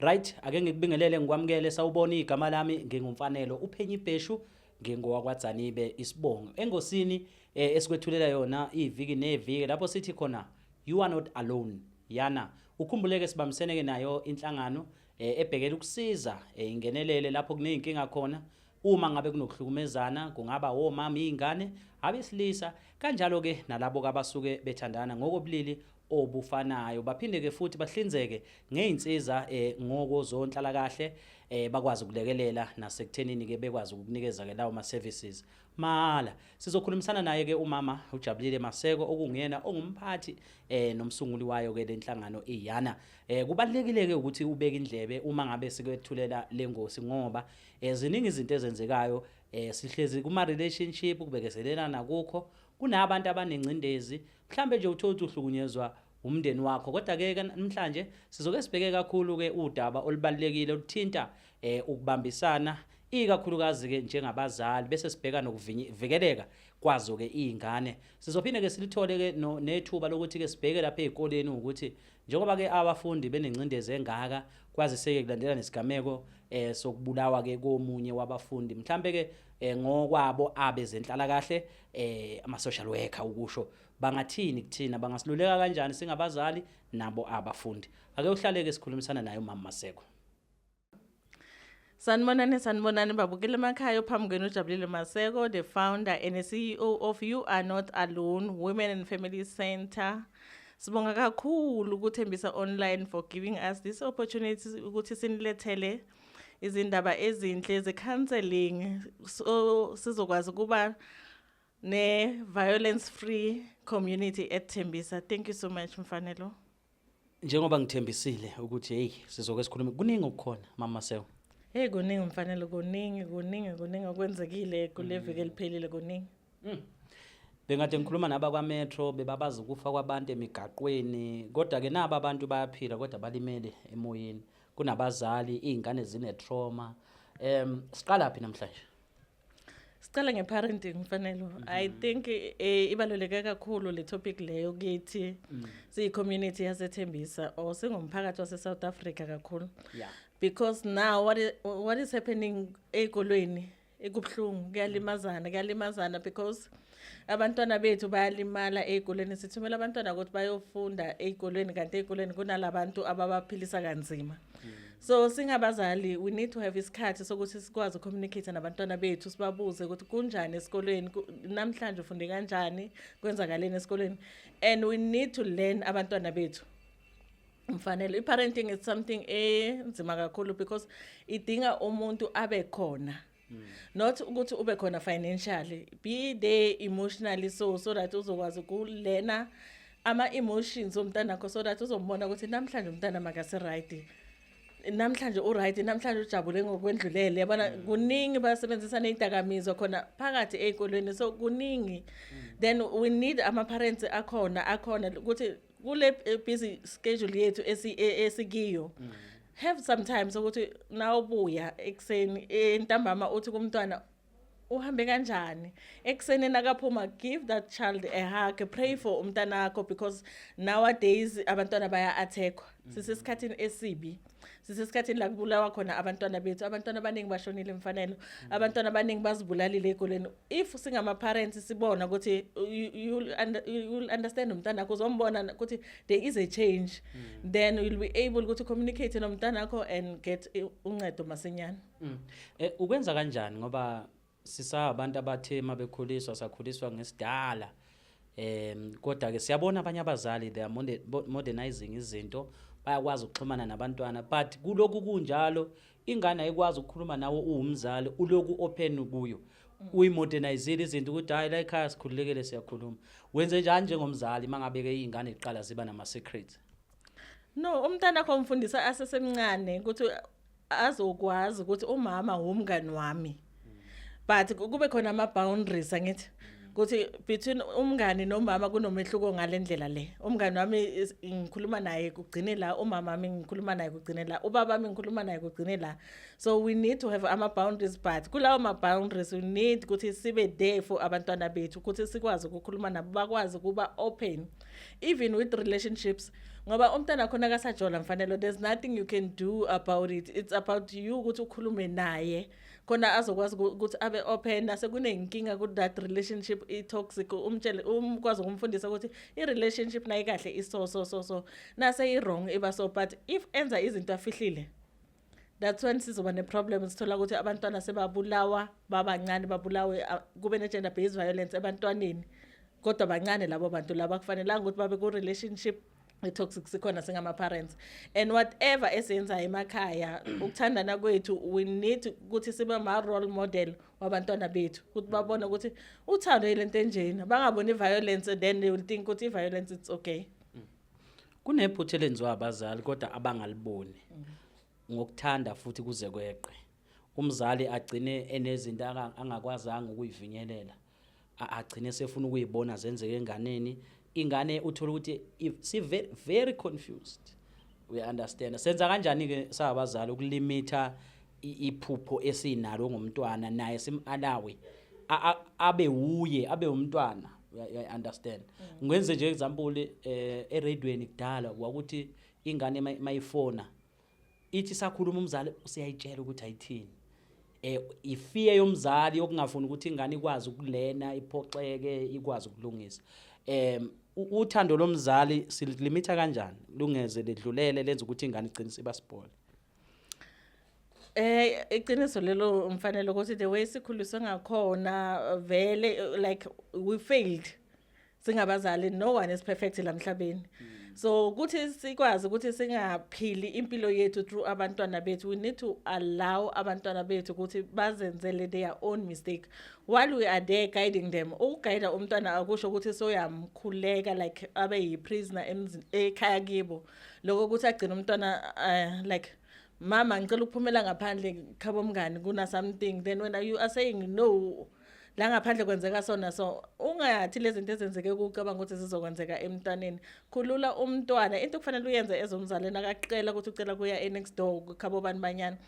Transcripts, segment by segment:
Right, ake ngikubingelele, ngikwamukele. Sawubona, igama lami nginguMfanelo Uphenye Ibheshu, ngingowakwaDzanibe isibongo. Engosini esikwethulela yona iviki neviki lapho sithi khona "You are not alone". Yana ukhumbuleke sibambisene ke nayo inhlangano ebhekela ukusiza, ingenelele lapho kuneyinkinga khona, uma ngabe kunokuhlukumezana, kungaba omama, izingane, abesilisa, kanjalo ke nalabo abasuke bethandana ngokobulili obufanayo. Baphinde ke futhi bahlinzeke ngeinsiza ngokozonhlalakahle, bakwazi ukulekelela nasekuthenini ke bekwazi ukukunikeza ke lawo ma services mahala. Sizokhulumisana naye ke umama uJabulile Maseko, okunguyena ongumphathi nomsunguli wayo ke lenhlangano iYana. Kubalekile ke ukuthi ubeke indlebe uma ngabe sikwethulela lengosi, ngoba ziningi izinto ezenzekayo. Sihlezi kuma relationship, kubekezelelana kukho, kunabantu abanengcindezi, mhlambe nje uthola ukuthi uhlukunyezwa umndeni wakho. Kodwa ke namhlanje sizoke sibheke kakhulu ke udaba olubalekile oluthinta ukubambisana, ikakhulukazi ke njengabazali, bese sibheka nokuvikeleka kwazo ke izingane. Sizophinde ke silithole ke nethuba lokuthi ke sibheke lapha ezikoleni ukuthi njengoba ke abafundi benengcindezi engaka, kwaziseke kulandela nesigameko sokubulawa ke komunye wabafundi, mhlambe ke ngokwabo abezenhlalakahle, ama social worker ukusho, bangathini kuthina, bangasiluleka kanjani singabazali nabo abafundi. Ake uhlaleke, sikhulumisana naye umama Maseko. Sanibonani, sanibonani babukeli emakhaya. Phambi kwenu uJabulile Maseko, the founder and the CEO of You Are Not Alone Women and Family Center. Sibonga kakhulu kuThembisa Online for giving us this opportunity ukuthi sinilethele izindaba ezinhle ze-counseling, so sizokwazi ukuba ne violence free community at Tembisa. Thank you so much, Mfanelo. Njengoba ngithembisile ukuthi hey, sizoke sikhulume, kuningi okukhona, mama Maseko. Hey, kuningi Mfanelo, kuningi, kuningi, kuningi okwenzekile kule viki eliphelile, kuningi. Bengade ngikhuluma nabakwa Metro, bebabaza ukufa kwabantu emigaqweni, kodwa ke naba abantu bayaphila kodwa balimele emoyeni. Kunabazali, izingane zine trauma. Siqala phi namhlanje? Sicala ngeparenting, Mfanelo. I think ibaluleke kakhulu le topic leyo kithi siyi community yaseThembisa or singumphakathi wase South Africa kakhulu. Because now what is happening ezikolweni ekubuhlungu, kuyalimazana, kuyalimazana, because abantwana bethu bayalimala ezikolweni. Sithumela abantwana ukuthi bayofunda ezikolweni, kanti ezikolweni kunalabantu ababaphilisa kanzima. So singabazali we need to have isikhathi sokuthi sikwazi ucommunicate nabantwana bethu, sibabuze ukuthi kunjani esikolweni, namhlanje ufunde kanjani, kwenzakaleni esikolweni, and we need to learn abantwana bethu. Mfanele, i-parenting is something enzima kakhulu because idinga umuntu abe khona, not ukuthi ube khona financially, be there emotionally, so that uzokwazi ukulena ama-emotions omntanakho, so that uzombona ukuthi namhlanje umntana makase right, namhlanje uright, namhlanje ujabule ngokwendlulele, yabona. Kuningi basebenzisa nezidakamizwa khona phakathi ey'kolweni, so kuningi. Then we need ama-parents akhona, akhona ukuthi kule busy schedule yethu esikiyo, have sometimes ukuthi nawubuya ekuseni, entambama, uthi kumntwana, "Uhambe kanjani?" Ekuseni nakaphuma, give that child a hug, pray for umntanakho, because nowadays abantwana baya-attackwa. Sisesikhathini esibi, sisesikhathini la kubulawa khona abantwana bethu. Abantwana abaningi bashonile, Mfanelo. Abantwana abaningi bazibulalile ey'kolweni. If singama-parents sibona ukuthi you'll understand umntanakho, uzombona ukuthi there is a change, then you'll be able ukuthi communicate nomntanakho and get uncedo masinyane. Ukwenza kanjani, ngoba sisabantu abathe mabekhuliswa sakhuliswa ngesidala, kodwa ke siyabona abanye abazali, they are modernizing izinto, bayakwazi ukuxhumana nabantwana, but kuloku kunjalo ingane ayikwazi ukukhuluma nawe uwumzali, uloku open kuyo, uyimodernizile izinto ukuthi hayi, la ekhaya sikhululekile, siyakhuluma. Wenze njani njengomzali mangabe ke izingane iqala ziba nama secrets? No, umntana wakho umfundisa asesemncane ukuthi azokwazi ukuthi umama umngani wami. But kube khona ama boundaries, angithi? Ukuthi between umngani nomama kunomehluko ngalendlela le. Umngani wami ngikhuluma naye kugcine la, umama wami ngikhuluma naye kugcine la, ubaba wami ngikhuluma naye kugcine la. So we need to have ama boundaries, but kulawo ma boundaries we need ukuthi sibe there for abantwana bethu, ukuthi sikwazi ukukhuluma nabo, bakwazi ukuba open even with relationships. Ngoba umntana khona akasajola, Mfanelo, there's nothing you can do about it. It's about you ukuthi ukhulume naye khona azokwazi ukuthi abe open nasekunenkinga ku that relationship i-toxic. Umtshele, umkwazi ukumfundisa ukuthi i-relationship nayi kahle iso so so so, nase i-wrong iba so. But if enza izinto afihlile, that's when sizoba ne-problem, sithola ukuthi abantwana sebabulawa babancane, babulawe, kube ne-gender based violence ebantwaneni, kodwa bancane labo bantu laba. Kufanelanga ukuthi babe ku-relationship i-toxic sikhona singama-parents. And whatever esiyenzayo emakhaya, ukuthandana kwethu, we need ukuthi sibe ma-role model wabantwana bethu, ukuthi babone ukuthi uthando yilento enjena, bangaboni i-violence, then they will think ukuthi i-violence, it's okay. Kunephutha elenziwa abazali kodwa abangaliboni ngokuthanda futhi kuze kweqe. Umzali agcine enezinto angakwazanga ukuyifinyelela, agcine sefuna ukuyibona zenzeke enganeni. Ingane uthola ukuthi si very, very confused. We understand. Senza kanjani ke sabazali ukulimitha iphupho esinalo ngomntwana, naye sim-allow-e abe uye abe umntwana? You understand? Ngenze nje example, eradioweni kudala kwakuthi ingane mayifona ithi sakhuluma, umzali usiyayitshela ukuthi ayithini. Ifear yomzali yokungafuni ukuthi ingane ikwazi ukulena iphoxeke, ikwazi ukulungisa. Uthando lomzali silimitha kanjani lungeze ledlulele lenze ukuthi ingane igcine siba spoil? Iqiniso lelo, Mfanele, ukuthi the way sikhuliswe ngakhona vele, like we failed singabazali. No one is perfect la emhlabeni, so ukuthi sikwazi ukuthi singaphili impilo yethu through abantwana bethu, we need to allow abantwana bethu ukuthi bazenzele their own mistake while we are there guiding them. Ukugayida umntwana akusho ukuthi soyamkhuleka, like abe yi-prisoner emzini ekhaya kibo. Lokho ukuthi agcine umntwana, like, "Mama, ngicela ukuphumela ngaphandle khabo mngani, kuna something," then when you are saying no, la ngaphandle kwenzeka sona, so ungathi lezi zinto ezenzeke kucabanga ukuthi zizokwenzeka emntwaneni. Khulula umntwana. Into kufanele uyenze ezomzali, nakaqela ukuthi ucela kuya e-next door khabo bani banyana,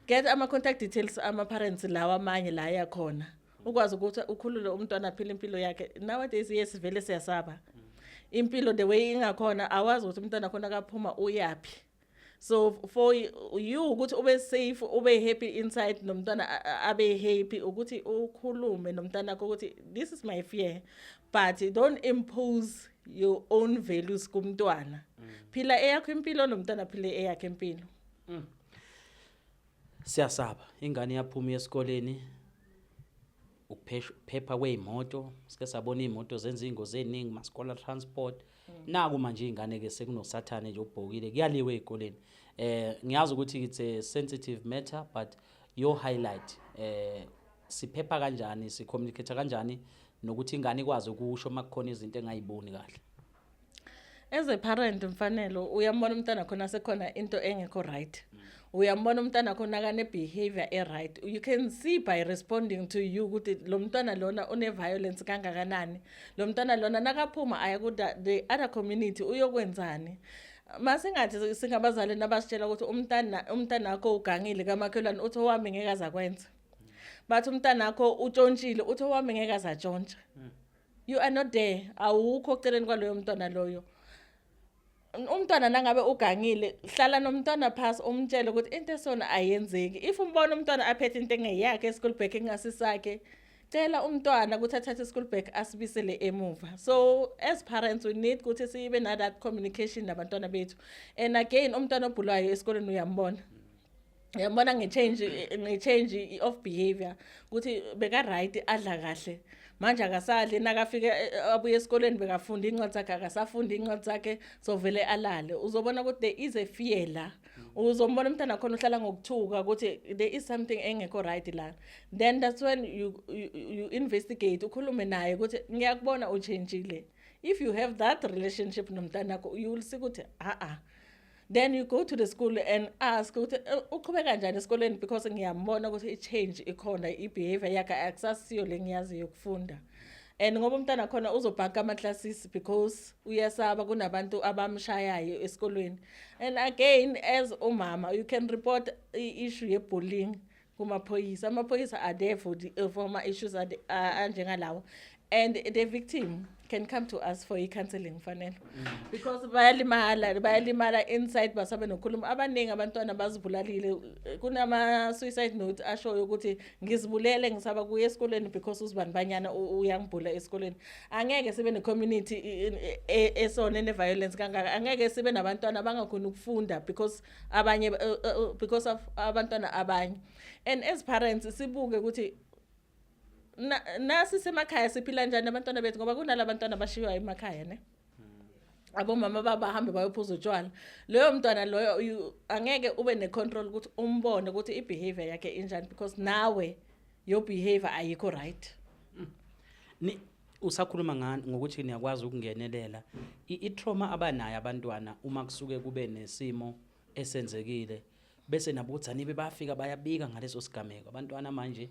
get ama-contact details ama-parents lawa amanye la ayakhona, ukwazi ukuthi ukhulule umntwana aphile impilo yakhe. Nowadays, yes, vele siyasaba impilo the way ingakhona, awazi ukuthi umntwana khona kaphuma uyaphi. So for you ukuthi ube safe, ube happy inside, nomntwana abe happy, ukuthi ukhulume nomntwana wakho ukuthi this is my fear, but don't impose your own values kumntwana. Phila eyakho impilo, nomntwana aphile eyakhe impilo. Siyasaba ingane iyaphuma esikoleni, ukuphepha kwey'moto. Sike sabona iy'moto zenza iy'ngozi ey'ningi, ma-scholar transport. Naku manje iy'ngane-ke sekunosathane nje obhokile, kuyaliwe ey'koleni. Ngiyazi ukuthi it's a sensitive matter, but your highlight, siphepha kanjani, si-communicate kanjani nokuthi ingane ikwazi ukusho uma kukhona izinto engayiboni kahle? As a parent, Mfanelo, uyambona umntana khona sekhona into engekho right. Uyambona umntana khona akane behavior e-right. You can see by responding to you ukuthi lo mntwana lona une-violence kangakanani, lo mntwana lona nakaphuma aya ku the other community uyokwenzani. Masingathi singabazali nabasitshela ukuthi umntana wakho ugangile kamakhelwane, uthi owami ngeke azakwenza. Bathi umntana wakho utshontshile, uthi owami ngeke azatshontsha. You are not there, awukho oceleni kwaloyo mntwana loyo. Umntwana nangabe ugangile, hlala nomntwana phasi, umtshele ukuthi into esona ayenzeki. If umbona umntwana aphethe into engeyakhe, e-school bag engasisakhe, cela umntwana ukuthi athathe i-school bag asibisele emuva. So as parents we need ukuthi sibe na that communication nabantwana bethu. And again, umntwana obhulwayo esikoleni uyambona, uyambona nge-change of behavior, ukuthi beka right, adla kahle, manje akasadli. Nakafika abuye esikoleni, bekafunda incwadi zakhe, akasafunda incwadi zakhe, so vele alale. Uzobona ukuthi there is a fear la. Uzombona umntana khona uhlala ngokuthuka, ukuthi there is something engekho right la. Then that's when you investigate, ukhulume naye ukuthi ngiyakubona uchangile. If you have that relationship nomntanakho, you will see ukuthi a-a. Then you go to the school and ask ukuthi uqhubeka kanjani esikoleni, because ngiyambona ukuthi i-change ikhona, i-behavior yakhe akusasiyo le ngiyaziyo yokufunda. And ngoba umntana khona uzobhanka ama-classes because uyasaba, kunabantu abamshayayo esikolweni. And again, as umama, you can report i-issue ye-bullying kumaphoyisa. Amaphoyisa are there for ama-issues anjengalawo. And the victim can come to us for i-counseling, Mfanelo, because bayalimala, bayalimala inside, basabe nokhuluma. Abaningi abantwana bazibulalile, kunama-suicide note ashoyo ukuthi ngizibulele, ngisaba kuya esikoleni because uzibani banyana uyangibhula esikoleni. Angeke sibe ne-community esona ene-violence kangaka. Angeke sibe nabantwana abangakhoni ukufunda because abanye because of abantwana abanye. And as parents sibuke ukuthi nasi semakhaya siphila njani nabantwana bethu, ngoba kunalabantwana abashiywa emakhaya ne abomama babahambe bayophuza utshwala. Loyo mntwana loyo angeke ube ne-control ukuthi umbone ukuthi i-behavior yakhe injani, because nawe your behavior ayikho right. Ni usakhuluma ngani ngokuthi niyakwazi ukungenelela i-trauma abanayo abantwana uma kusuke kube nesimo esenzekile, bese nabo uDzanibe bayafika bayabika ngaleso sigameko. Abantwana manje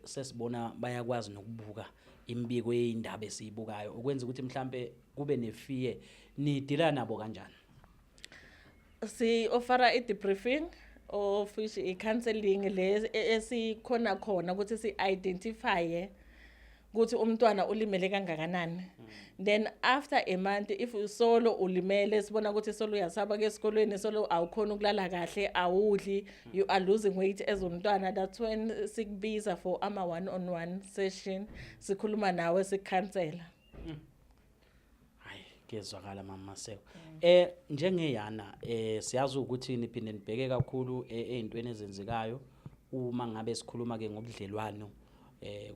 sesibona bayakwazi nokubuka imibiko yeindaba esiyibukayo, okwenza ukuthi mhlambe kube ne-fear. Ni-deala nabo kanjani? Si offera i-debriefing, of which i-counseling le esikhona khona ukuthi si-identifye ukuthi umntwana ulimele kangakanani. Then after a month, if solo ulimele, sibona ukuthi solo uyasaba ke esikolweni, solo awukhona ukulala kahle, awudli, you are losing weight as umntwana, that's when sikubiza for ama one on one session, sikhuluma nawe, sikukhansela. Hayi, kuyezwakala, mama Maseko. Njengeyana siyazi ukuthi niphinde nibheke kakhulu ezintweni ezenzekayo uma ngabe sikhuluma ke ngobudlelwano,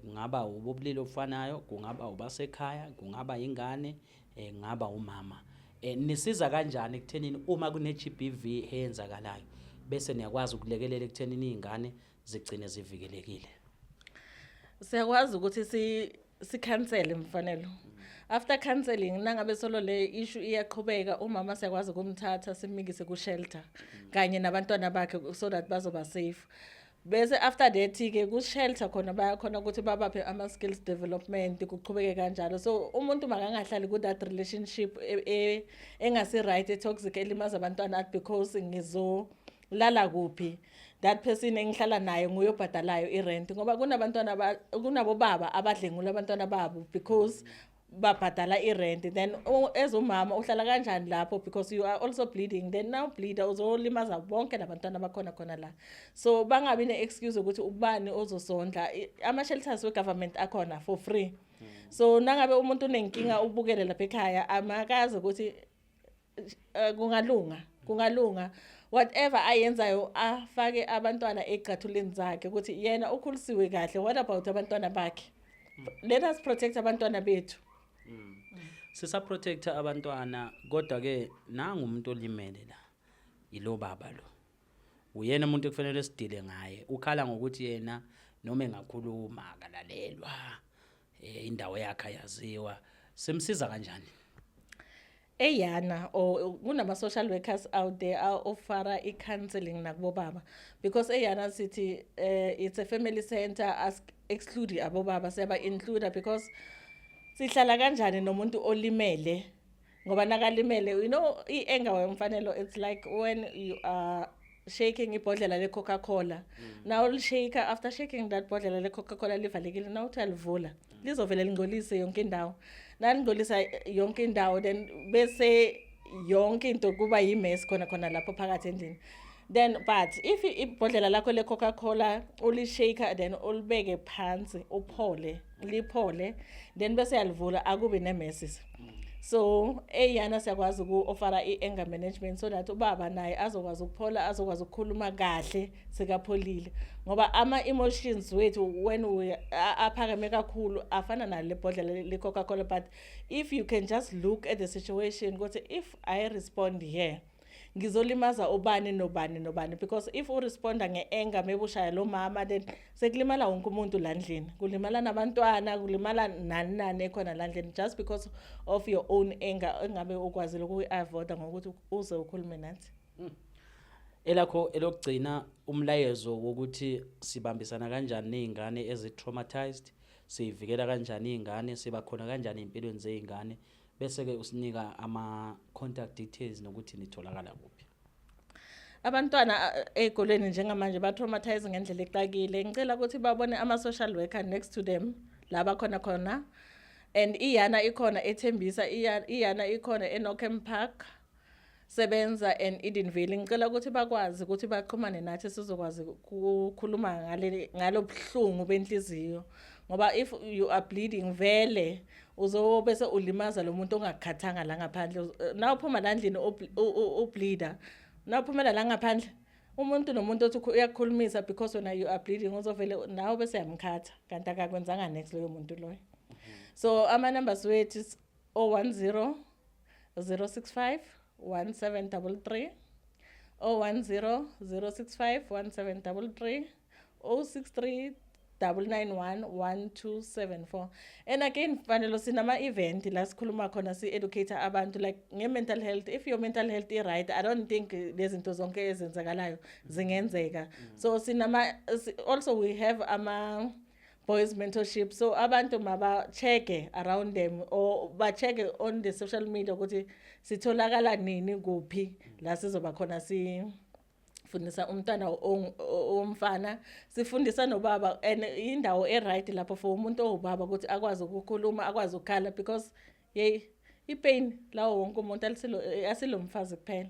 kungaba ubobulili obufanayo, kungaba ubasekhaya, kungaba ingane, kungaba umama. Nisiza kanjani ekuthenini uma kune GBV eyenzakalayo bese niyakwazi ukulekelela ekuthenini izingane zigcine zivikelekile? Siyakwazi ukuthi si sikhansele, Mfanelo. After counseling, nangabe solo le issue iyaqhubeka, umama siyakwazi ukumthatha simikise ku shelter kanye nabantwana bakhe so that bazoba safe. Bese after that ke ku shelter khona bayakhona ukuthi babaphe ama skills development, kuqhubeke kanjalo. So umuntu makangahlali ku that relationship engasi right, e toxic, elimaza abantwana, because ngizo lala kuphi, that person engihlala naye nguye obhadalayo i-rent, ngoba kunabantwana kunabo baba abadlengula abantwana babo because babhadala i-rent. Then as umama uhlala kanjani lapho? Because you are also bleeding. Then now bleeder uzolimaza bonke labantwana bakhona khona la. So bangabi ne-excuse ukuthi ubani ozosondla. Ama-shelters we-government akhona for free. So nangabe umuntu unenkinga, ubukele lapha ekhaya, amakazi ukuthi kungalunga, kungalunga. Whatever ayenzayo, afake abantwana ecathuleni zakhe ukuthi yena ukhulisiwe kahle, what about abantwana bakhe? Let us protect abantwana bethu. Sisaprotecta abantwana, kodwa ke nangu umuntu olimele la, yilo baba lo, uyena umuntu ekufanele sidile ngaye. Ukhala ngokuthi yena noma engakhuluma akalalelwa, indawo yakhe ayaziwa. Simsiza kanjani? Eyana or kunama social workers out there a-offera i-counseling nakubobaba, because eyana sithi it's a family center, ask exclude abobaba, siyaba include, because sihlala kanjani nomuntu olimele? Ngoba nakalimele, i-anger wemfanelo, it's like when you are shaking ibhodlela le-Coca-Cola. Now ulishake, after shaking that bhodlela le-Coca-Cola livalekile, now uthi alivula, lizovele lingcolise yonke indawo. Nalingcolisa yonke indawo, then bese yonke into kuba yi-mess khona khona lapho phakathi endlini. Then but if ibhodlela lakho le-Coca-Cola ulishake, then ulibeke phansi, uphole, liphole, then bese yalivula, akubi ne-messes. So eyana siyakwazi uku-offera i-anger management so that ubaba naye azokwazi ukuphola, azokwazi ukukhuluma kahle sekapholile, ngoba ama-emotions wethu when we aphakeme kakhulu afana nale bhodlela le-Coca-Cola. But if you can just look at the situation ukuthi if I respond here, ngizolimaza ubani nobani nobani, because if uresponda nge-anger, maybe ushaya lo mama, then sekulimala wonke umuntu la ndlini, kulimala nabantwana, kulimala nani nani ekhona la ndlini, just because of your own anger engabe ukwazile ukuyi-avoida ngokuthi uze ukhulume nathi. Elakho elokugcina umlayezo wokuthi sibambisana kanjani nezingane ezi-traumatized, siyivikela kanjani izingane, siba khona kanjani empilweni zezingane, bese ke usinika ama contact details nokuthi nitholakala kuphi. Abantwana ey'kolweni njengamanje ba-traumatize ngendlela exakile. Ngicela ukuthi babone ama-social worker next to them. La bakhona khona. And iyana ikhona eThembisa, iyana ikhona eNockham Park. Sebenza and Edenvale. Ngicela ukuthi bakwazi ukuthi baxhumane nathi sizokwazi ukukhuluma ngale ngalobuhlungu benhliziyo. Ngoba if you are bleeding vele uzobe bese ulimaza lo muntu ongakukhathanga la ngaphandle. Na uphuma la ndlini ubleeder. Na uphumela la ngaphandle umuntu nomuntu othi uyakukhulumisa because wena you are bleeding, uzovele nawe bese yamkhatha kanti akakwenzanga next loyo muntu loyo. So ama numbers wethu is 010 065 1733, 010 065 1733, 063 991 1274. And again, Mfanelo, sinama event la sikhuluma khona, si-educate abantu like nge-mental health. If your mental health i-right, I don't think lezi zinto zonke ezenzakalayo zingenzeka. So sinama also we have ama boys mentorship, so abantu maba-check-e around them or ba-check-e on the social media ukuthi sitholakala nini, kuphi la sizoba khona, sifundisa umntwana owomfana, sifundisa nobaba, and indawo e-right lapho for umuntu owubaba ukuthi akwazi ukukhuluma, akwazi ukukhala, because yey, ipain lawo wonke umuntu, alisilo asilo mfazi kuphela.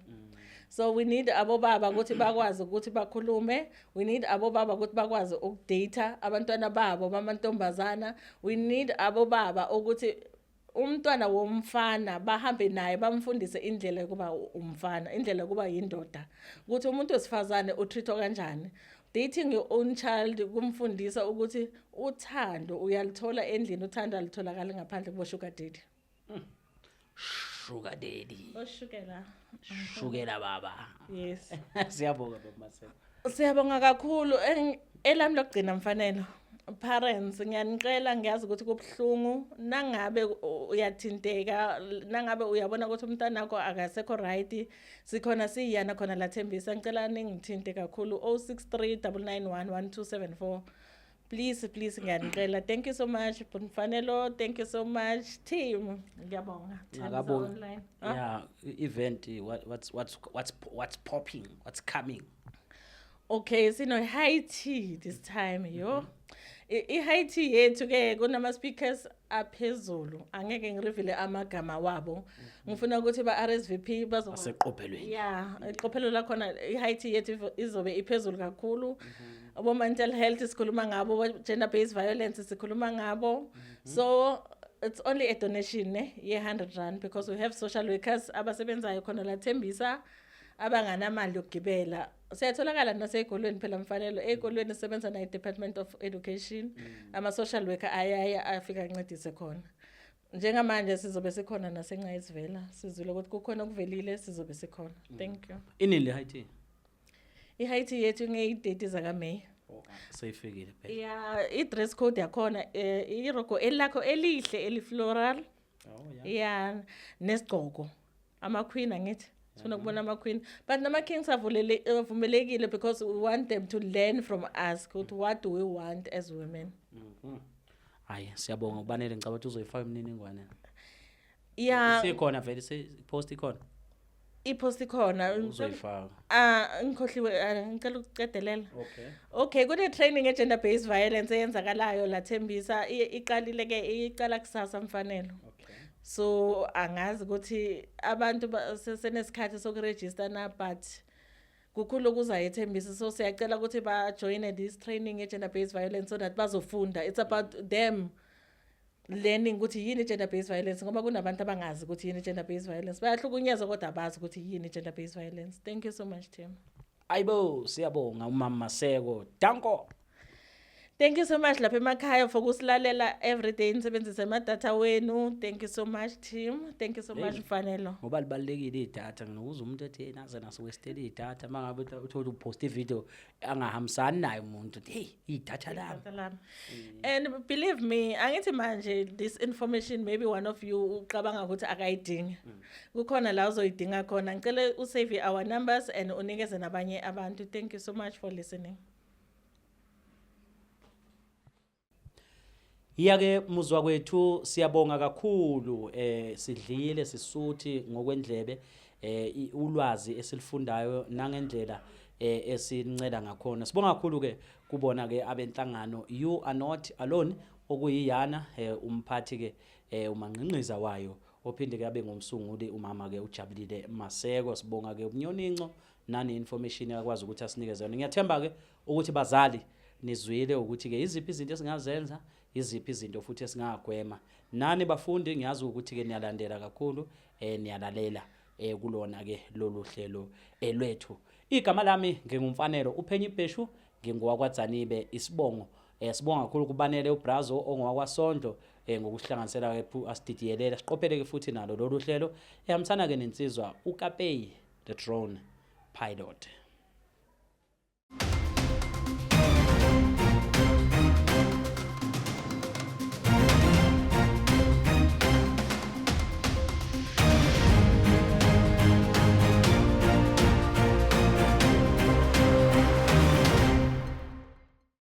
So we need abobaba ukuthi bakwazi ukuthi bakhulume. We need abobaba ukuthi bakwazi ukudata abantwana babo bamantombazana. We need abobaba ukuthi umntwana womfana bahambe naye, bamfundise indlela yokuba umfana, indlela yokuba yindoda, ukuthi umuntu wesifazane utreatwa kanjani. Dating your own child, kumfundisa ukuthi uthando uyalithola endlini, uthando alitholakali ngaphandle kubo sugar daddy. Sugar daddy. Oshukela. Shukela baba. Yes. Siyabonga, baba Maseko. Siyabonga kakhulu. Elami lokugcina, Mfanelo, parents, ngiyanicela, ngiyazi ukuthi kubuhlungu nangabe uyathinteka, nangabe uyabona ukuthi umntwana wakho akasekho right, sikhona siyana khona la Thembisa. Ngicela ningithinte kakhulu, 063 991 1274. Please, please, ngiyanicela. Thank you so much, Mfanelo. Thank you so much, team. Ngiyabonga. Thembisa Ngakabonga. Online. Ah? Yeah, event, what's popping, what's coming? Okay, sino high tea this time, yo. I-high tea yethu ke kunama speakers aphezulu. Angeke ngireveal amagama wabo. Ngifuna ukuthi ba RSVP bazo Aseqophelweni. Yeah, iqophelo lakhona, i-high tea yethu izobe iphezulu kakhulu. Abo mental health sikhuluma ngabo, gender based violence sikhuluma ngabo. So it's only a donation ne ye R100 because we have social workers abasebenzayo khona la Thembisa abanganamali yokugibela. Siyatholakala nasey'kolweni phela, Mfanelo. Ey'kolweni sisebenza nayi-Department of Education, ama-social worker ayaya afike ancedise khona. Njengamanje sizobe sikhona naseNcayisivela, sizwile ukuthi kukhona okuvelile, sizobe sikhona. Thank you. Inini le high tea? I-high tea yethu ngeyi-30 zakaMeyi. Seyifikile phela. Ya, i-dress code yakhona iroko elakho elihle eli-floral. Oh yeah. Ya, nesigcoko, ama-queen, angithi sifuna ukubona ama-queen, but nama-kings avumelekile because we want them to learn from us ukuthi what do we want as women. Hayi, siyabonga ubanele, ngicabanga ukuthi uzoyifaka imininingwane. Ya. Sikhona vele, post ikhona. I-post ikhona. Uzoyifaka. Ah, ngikhohliwe, ngicela ukucedelela. Okay. Okay, kune-training e-gender based violence eyenzakalayo la Thembisa. Iqalile ke, iqala kusasa, Mfanelo. Okay. So angazi ukuthi abantu senesikhathi sokuregister na, but kukhulu okuzayo eThembisa, so siyacela ukuthi ba-joine this training e-gender based violence so that bazofunda. It's about them learning ukuthi yini i-gender based violence, ngoba kunabantu abangazi ukuthi yini i-gender based violence. Bayahlukunyezwa kodwa abazi ukuthi yini i-gender based violence. Thank you so much, Tim. Ayibo, siyabonga umama Maseko. Danko. Thank you so much lapha emakhaya for kusilalela every day, nisebenzise amadatha wenu. Thank you so much, team. Thank you so much, Hey. Mfanelo. Ngoba libalulekile idatha, nginokuza umuntu ethi, "Hey, naze nasewestele idatha," mangabe uthole upost ivideo angahambisani naye umuntu, uthi, "Hey, idatha lami." Idatha lami. And believe me, angithi manje this information, maybe one of you ucabanga ukuthi akayidingi, kukhona la uzoyidinga khona. Ngicela usave our numbers and unikeze nabanye abantu. Thank you so much for listening. Iya-ke muzwa kwethu, siyabonga kakhulu, sidlile sisuthi ngokwendlebe, ulwazi esilifundayo nangendlela esincela ngakhona. Sibonga kakhulu ke kubona ke abenhlangano You Are Not Alone. okuyiyana umphathi ke umanqinqiza wayo ophinde ke abe ngumsunguli umama ke uJabulile Maseko. Sibonga ke ubunyoninco nane information akwazi ukuthi asinikeze yona. Ngiyathemba ke ukuthi bazali nizwile ukuthi ke iziphi izinto esingazenza, iziphi izinto futhi esingagwema. Nani bafundi, ngiyazi ukuthi ke niyalandela kakhulu, niyalalela kulona ke lolu hlelo lwethu. Igama lami nginguMfanelo Uphenye Ibheshu, ngingowakwaDzanibe isibongo. Sibonga kakhulu kubanele uBrazo ongowakwasondlo ngokuhlanganisela ke asididiyelela siqophele ke futhi nalo lolu hlelo ehambisana ke nensizwa uKapeyi the drone pilot.